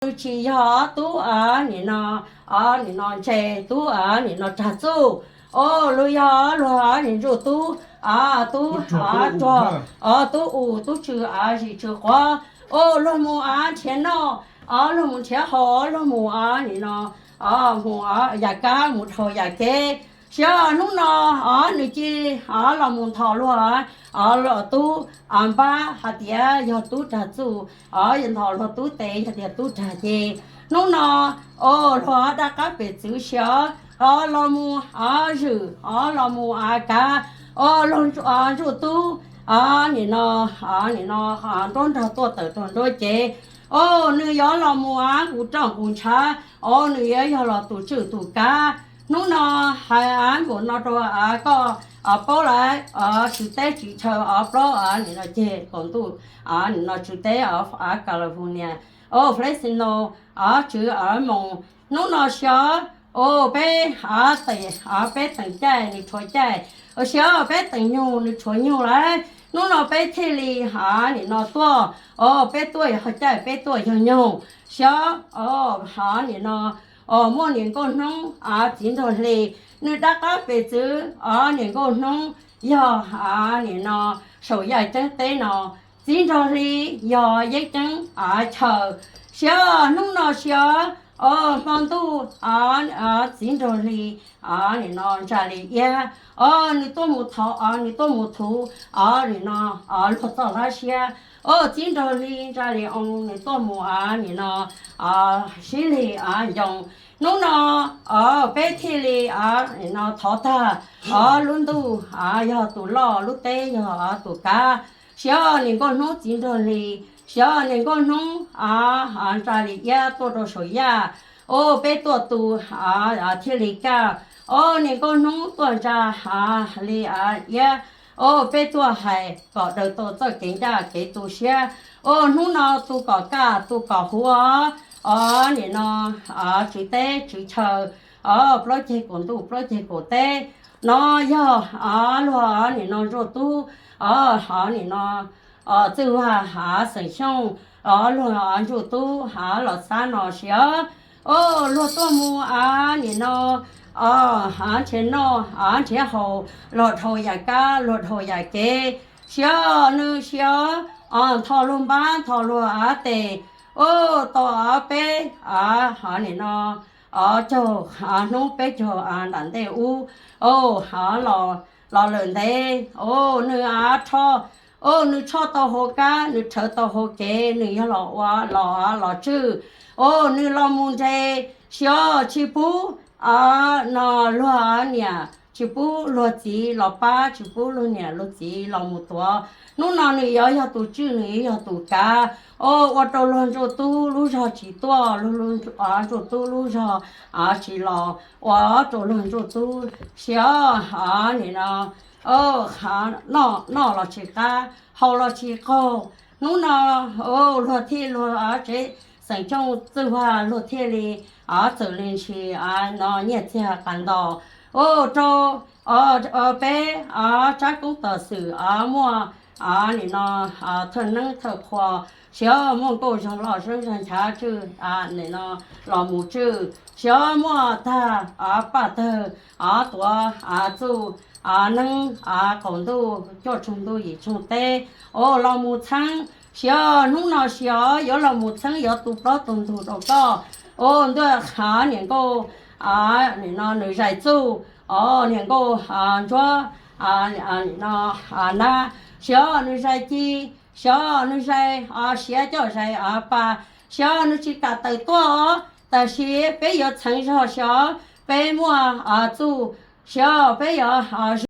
nws tsis yog tub nim no, nim no ntse, tub nim no rag txuj, o, luag yog luag nim ntsuj tub, tub tsuag, tub u, tub tsw, zis tsw quav, o, luag mus nrhiav noj, luag mus nrhiav haus, luag mus nim no mus yam kab mus dhau yam kev. Sij hawm hnub no nws cia li los mus nthos luag tub npab hais tias yog tub rag txuj, nthos luag tub tes yog tias tub rag ces. Hnub no, o, luag dab qab pem txwv sij hawm los mus zwm, los mus kav, o, luag ntsuj tub nim no, nim no nruab nrog tuaj tawm rau nruab cev, o, nws yuav los mus nqus roj nqus ntshav, o, nws yuav yog los tus tswj tus kav. Hnub no hais npaum no rau koj paub lawm, tswv teb tswv chaw plaub nim no ceg kaum ntuj, nim no tswv teb California, o, Fresno, tswv moos. Hnub no sij hawm, o, peb teem, peb teem caij nws tshuav caij, sij hawm peb teem nyug nws tshuav nyug lawm. Hnub no peb thiaj li nim no tuaj, o, peb tuaj yog caij, peb tuaj yog nyug. Sij hawm, o, nim no, o, muaj niam nkauj hnub txiv nraug hli, nws dab qab pem txwv, o, niam nkauj hnub yog nim no saum yaj ceeb teb no, txiv nraug hli yog yeeb ceeb chaw. Sij hawm hnub no sij hawm, o, hmo ntuj, txiv nraug hli nim no ntsa li iab, o, nws tuaj mus thov, o, nws tuaj mus thuv, o, nim no luag txoj hlab siab, o, txiv nraug hli ntsa li oo nws tuaj mus nim no sib lig ncoo. Hnub no, o, peb thiaj li nim no thov tag, o, lub ntuj yog tus loj, lub teb yog tus kav. Sij hawm niam nkauj hnub txiv nraug hli, sij hawm niam nkauj hnub ntsa li iab tuaj rau saum yaj, o, peb tuaj tu thiaj li kaj, o, niam nkauj hnub tuaj ntsa li iab, o, peb tuaj hais kom daws tau txoj kev ncaj kev tu siab, o, hnub no tu kom kaj tu kom huv, o, nim no tswv teb tswv chaw, o, plaub ceg kaum ntuj plaub ceg kaum teb. No yog luag nim no ntsuj tub, o, nim no txwj vag xeem Xyooj, o, luag ntsuj tub los xab no sij hawm, o, luag tuaj mus nim no nrhiav noj nrhiav haus, luag dhau yam kab luag dhau yam kev. Sij hawm nws sij hawm nthos luag npab nthos luag tes, o, tau peb nim no caug hnub peb caug nram ntej ub, o, los lawm ntev, o, nws rho, o, nws tshoj tau hauv kab, nws rhawv tau hauv kev, nws yog los ua los los tswj, o, nws los mus nres, sij hawm tsis pub no luag niam tsis pub luag txiv los pab, tsis pub luag niam luag txiv los mus tuav. Hnub no nws yuav yog tus tswj, nws yuav yog tus kav, o, ua rau luag ntsuj tub lub zog tsis tuaj, luag ntsuj tub lub zog tsis los, ua rau luag ntsuj tub sij hawm nim no noj los tsis qab, haus los tsis qaug. Hnub no luag thiaj luag tsev xeem Xyooj txwj vag luag thiaj li txawm li ntshis no nyiaj txiag qas ntos, o, rau peb tsab koob tom xwm muaj nim no thawj neeb thawj qhua, sij hawm muaj nkauj zog loj zeeb zog nchav tswj nim no los mus tswj, sij hawm muaj tag paj tawg tuav txuj neeb qaum ntuj cuaj tshooj ntuj yim tshooj teb, o, los mus txheeb. Sij hawm hnub no sij hawm yuav los mus txheeb yuav tu plaub tu ntug rau koj, o, ntuj, niam nkauj nim no nws zais txuj, o, niam nkauj ntsuab nim no nab, sij hawm nws zais ci, sij hawm nws zais siav coj zais pa, sij hawm nws tsis kam tawm tuaj os, tab sis peb yuav txheeb zog sij hawm peb muaj txuj, sij hawm peb yuav